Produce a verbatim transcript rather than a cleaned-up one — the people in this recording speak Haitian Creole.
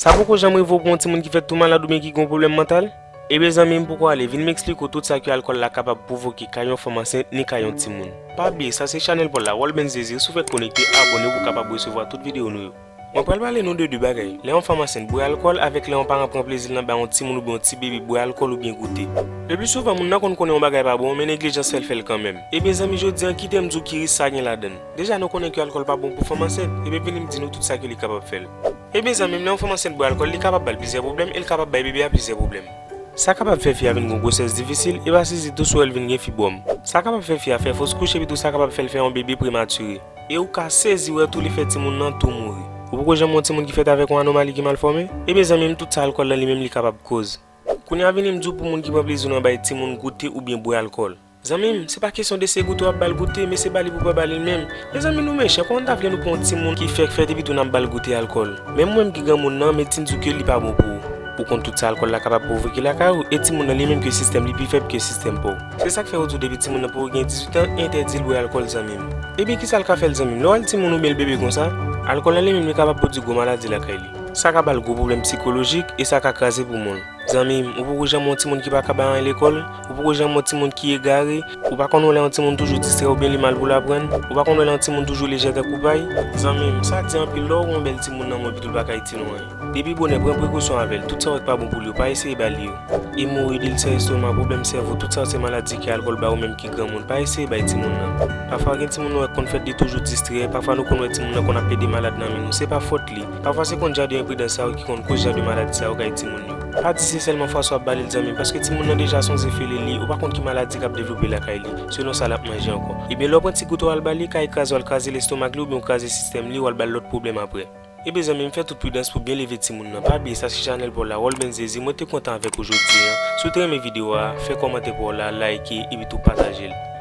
Sa poko janm rive w pou yon timoun ki fèt tou malad oubyen ki gen yon pwoblèm mantal? Ebyen zanmi m, poko ale, vin m eksplike w tout sa ke alkòl la kapab pwovoke kay yon fanm ansent ni kay yon timoun. Pa bliye, sa se chanèl pa w la, Walben Zezi, si w fèk konekte, abòne pou w kapab resevwa tout videyo nou yo. Mwen pral pale nou de de bagay, lè yon fanm ansent bwè alkòl avèk lè yon paran pran plezi l nan bay yon timoun oubyen yon ti bebe bwè alkòl oubyen goute. Le pli souvan, moun nan konn konnen yon bagay pa bon, men neglijans fè l fè l kanmenm. Ebyen zanmi, jodi a, kite m di w ki risk sa gen ladan l. Deja, nou konnen ke alkòl pa bon pou fanm ansent, ebyen vini m di nou tout sa ke li kapab fè l. Ebyen zanmi m, lè yon fanm ansent bwè alkòl, li kapab ba l plizyè pwoblèm e l kapab bay bebe a plizyè pwoblèm. Sa kapab fè fi a vin gen gwosès difisil, e pa sizi tou si w wè l vin gen fibwòm. Sa kapab fè fi a fè fos kouch epi tou sa kapab fè l fè yon bebe prematire. E ou ka sezi wè tou li fè timoun nan tou mouri. Ou poko janm wè yon timoun ki fèt avèk yon anomali ki mal fòme? Ebyen zanmi m, tout sa alkòl lan li menm li kapab koz. Kounye a vini m di w pou moun ki pran plezi nan bay timoun goute oubyen bwè alkòl. Zanmi m, se pa kesyon de se goute w ap ba l goute, men se ba li pou pa ba li l menm. Mezanmi, nou mechan, kòman n ta vle nou pran yon timoun ki fèk fèt epi tou n ap ba l goute alkòl? Menm mwen m ki granmoun nan, medsin di w ke li pa bon pou ou. Ou konn tout sa alkòl la kapab pwovoke lakay ou, e timoun nan li menm ke sistèm li pi fèb ke sistèm pa w. Se sa k fè yo di w depi timoun nan poko gen dizuit an, entèdi l bwè alkòl zanmi m. Ebyen kisa l ka fè l zanmi m? Lè w wè l timoun oubyen l bebe konsa, alkòl la li menm li kapab pwodui gwo maladi lakay li. Sa ka ba l gwo pwoblèm sikolojik e sa ka kraze poumon l. Zanmi m, ou poko janm wè yon timoun ki pa ka bay anyen lekòl? Ou poko janm wè yon timoun ki egare? Ou pa konn wè lè yon timoun toujou distrè oubyen li mal pou l aprann? Ou pa konn wè lè yon timoun toujou lejè tankou pay? Zanmi m, sa di anpil lè w wè yon bèl timoun nan men w epi tou l pa ka itil ou anyen. Depi bonè, pran prekosyon avè l. Tout sa w wè k pa bon pou li yo, pa eseye ba li yo. Emowoyid, ilsè estomak, pwoblèm sèvo, tout sa yo se maladi ke alkòl bay ou menm ki granmoun. Pa eseye bay timoun nan. Pafwa gen timoun ou wè k konn fèt li toujou distrè, pafwa nou konn wè timoun nan konn ap plede malad nan men nou. Se pa fòt li. Pafwa se konn jan de enpridans sa yo ki konn koz jan de maladi sa yo kay timoun yo. Pa di se sèlman fwa sa w ap ba li l zanmi m, paske timoun nan deja sonje fele li, ou pa konn ki maladi k ap devlope lakay li, selon sa l ap manje ankò. Ebyen lè w pran ti goute w al ba li, kay kraze w al kraze lestomak li oubyen w kraze sistèm li, w al ba l lòt pwoblèm aprè. Ebyen zanmi m, fè tout pridans pou byen leve timoun nan. Pa bliye sa se chanèl pa w la, Walben Zezi, mwen te kontan avèk ou jodi a. Si w te renmen videyo a, fè kòmantè pa w la, like epi tou pataje l.